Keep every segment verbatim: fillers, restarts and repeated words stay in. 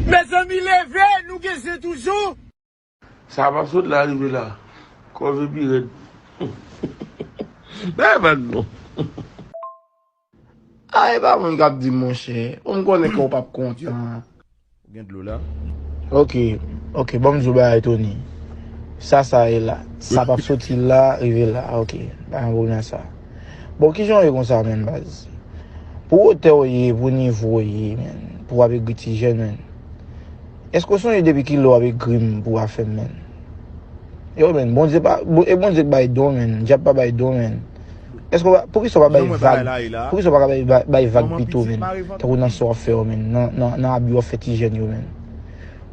Mezanmi, leve, nou gen zen toujou. Sa p ap sot la rive la. Kòve pi rèd. Bay vag non. A, e pa mwen k ap di, monchè. Ou m konnen ke w p ap kontan. Ou gen dlo la? Ok, ok, ban m di w bagay, Tony. Sa sa ye la. Sa p ap soti la, rive la. Ok, pa gen pwoblèm sa. Bon, kijan w ye konsa, menn, baz? Pou wotè w ye, pou nivo w ye, menn, pou w ap egri ti jèn, menn. Èske w sonje depi kilè w ap egri m pou w ap fè m, menn? Yo, menn, Bondye pa, e Bondye k bay don, menn. Dyab pa bay don, menn. Èske w pa, poukisa w pa bay vag? Poukisa w pa ka bay, bay, bay vag pito, menn? Tankou nan sa w ap fè yo, menn. Nan, nan, nan abi w ap fè ti jèn yo, menn.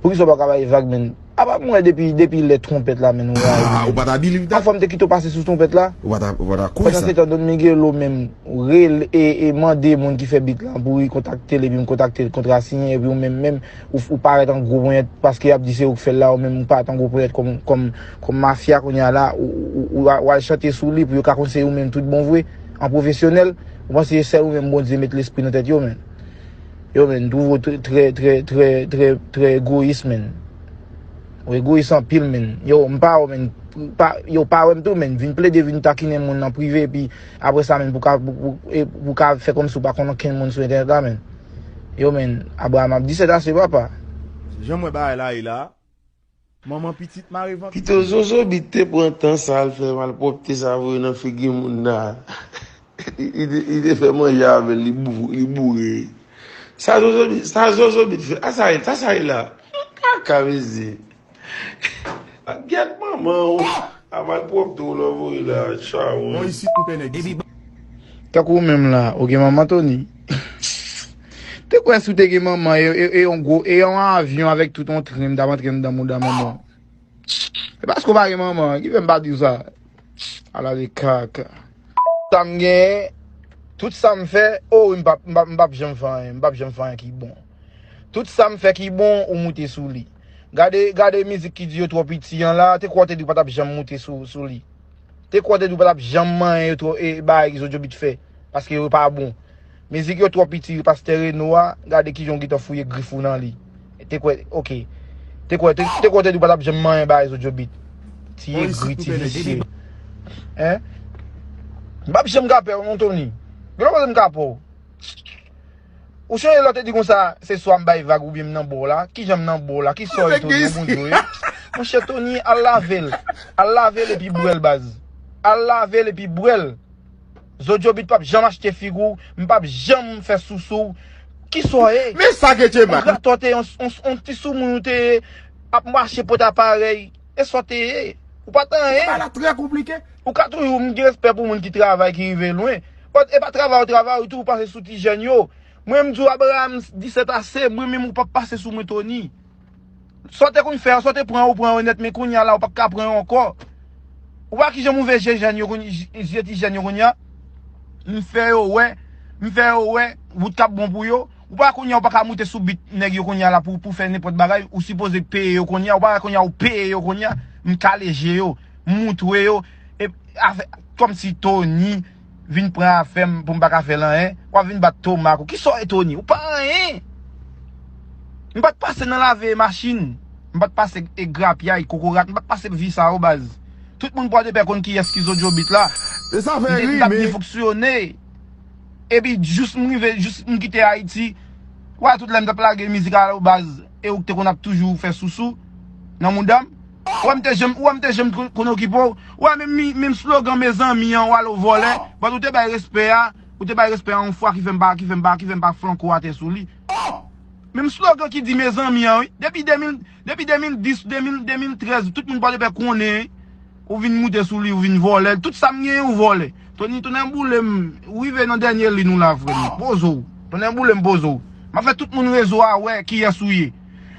Poukisa w pa ka bay vag, menn? Apa m wè depi, depi lè twonpèt la, menn, ou rayi, menn. Ou pa ta biliv dat? Anfwa m te kite w pase sou twonpèt la. Ou pa ta, ou pa ta kwè sa. Pandan se tan Don Miguelo menm rele, e, e mande moun ki fè bit la pou li kontakte l, epi m kontakte l, kontra siyen, epi ou menm, menm, ou, ou parèt an gwo ponyèt, paske y ap di se ou k fè l la, ou menm ou parèt an gwo ponyèt kòm, kòm, kòm mafya kounye a la, ou, ou, ou, ou al chante sou li pou yo ka konn se ou menm tout bon vre, an pwofesyonèl, ou panse se sèl ou menm Bondye met lespri nan tèt yo, menn. Yo, menn, m twouve w trè, trè, trè, trè, trè, trè egoyis, menn. Ou egoyis anpil, menn. Yo, m pa wè w, menn. Pa, yo, pa wè m tou, menn. Vin plede, vin takinen moun nan prive, epi apre sa, menn, pou ka, pou, pou, e, pou ka fè kòmsi w pa konn okenn moun sou entènèt la, menn. Yo, menn, Abraham ap di c'est assez, papa. Jan m wè bagay la ye la, manman pitit mare vant. Pito Zozo Bit te pran tan sa al fè malpwòpte sa voye nan figi moun nan. Li, li, te- li te fè manje avè l, li bou- li boure. Sa Zozo Bit, sa Zozo Bit fè, a sa ye, sa sa ye la. Kaka mezi. Gyèt manman w. A malpwòpte w lè w voye la, chawony. Bon, isit nou pè nèg isit. Tankou ou menm la, ou gen manman, Tony? Te kwè si w te gen manman, e, e, e yon gwo, e yon avyon avèk tout yon tren, m t ap antre anndan mouda manman w. E paske w pa gen manman, ki fè m pa di w sa. Ala de kaka. Sa m genyen, tout sa m fè, o, m p ap, m p ap, m p ap janm fè anyen, m p ap janm fè anyen ki bon. Tout sa m fè ki bon, ou moute sou li. Gade, gade mizik ki di yo twò piti an la, te kwè w te di w pa t ap janm moute sou, sou li. Te kwè w te di w pa t ap janm manyen yo twò, e, bagay Zodjo Beat fè, paske yo pa bon. Mizik yo twò piti, pastè Reno a, gade kijan w gentan fouye grif ou nan li. Te kwè, ok. Te kwè, te, te kwè w te di w pa t ap janm manyen bagay Zodjo Beat. Ti egri, ti visye. Hein? M p ap janm ka pè w non, Tony. Gen lòt kote m ka pè w. Ou sonje lè w te di konsa, se swa m bay vag oubyen m nan bò w la? Kijan m nan bò w la? Ki sò w ye, Tony? Ou bon dlo ye? Monchè Tony, al lave l. Al lave l epi bwè l, baz. Al lave l epi bwè l. Zodjo Beat p ap janm achte figi w, m p ap janm fè sou sou w. Ki sò w ye? Men sa ke Tcheba. Yon gratò te, yon, yon, yon ti soumoun ou te ye, ap mache pote aparèy. E sa w te ye? Ou pa t anyen. Bagay la trè konplike. Ou ka toujou, m gen respè pou moun ki travay, ki rive lwen. But e pa travay ou travay ou tou, ou pase sou ti jèn yo. Mwen m di w Abraham disèt ase, mwen menm ou p ap pase sou mwen Tony. Sa w te konn fè a, sa w te pran yo, ou pran yo nèt, men kounye a la, ou p ap ka pran yo ankò. Ou pa kijan m ouvè je jèn yo kounye, je ti jèn yo kounye a? M fè yo wè, m fè yo wè, wout k ap bon pou yo. Ou pa kounye a, ou pa ka moute sou bit nèg yo kounye a la pou, pou fè nenpòt bagay, ou sipoze peye yo kounye a, ou pa kounye a, ou peye yo kounye a, m kale je yo, m moutre yo, e, afè, kòmsi Tony vin pran afè m pou m pa ka fè l anyen, w ap vin bat Thomas kou, ki sò e Tony, ou pa anyen, m pa t pase nan lave machin, m pa t pase e grapyay, kokorat, m pa t pase vi sa yo baz, tout moun Pòdepè konn kiyès ki Zodjo Beat la, m t ap byen fonksyone. Epi jis m rive, jis m kite Ayiti, w a tout lè m t ap lage mizik a baz, e ou te konn ap toujou fè sousou nan mouda m. Ou wè m te janm, ou wè m te janm konn, konn okipe w. Ou wè menm, menm slogan mezanmi an, w al ou vòlè, but ou te bay respè a, ou te bay respè a yon fwa ki fè m pa, ki fè m pa, ki fè m pa flanke w atè sou li. Menm slogan ki di mezanmi an wi, depi de mil, depi de mil dis, de mil, de mil trèz, tout moun Pòdepè konnen wi. Ou vin moute sou li, ou vin vòlè. Tout sa m genyen, ou vòlè. Tony, tonnè boule m, ou rive nan dènye liy ou la, frè m. Poze w. Tonnè boule m, poze w. M ap fè tout moun rezo a wè kiyès ou ye.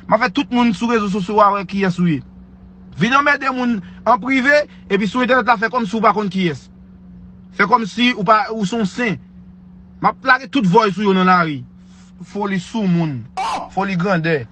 M ap fè tout moun sou rezo sosyo a wè kiyès ou ye. Vin anmède moun an prive, epi sou entènèt la fè kòmsi ou pa konn kiyès. Fè kòmsi ou pa, ou se yon sen. M ap lage tout voice ou yo nan lari. Foli soumoun. Foli grandè.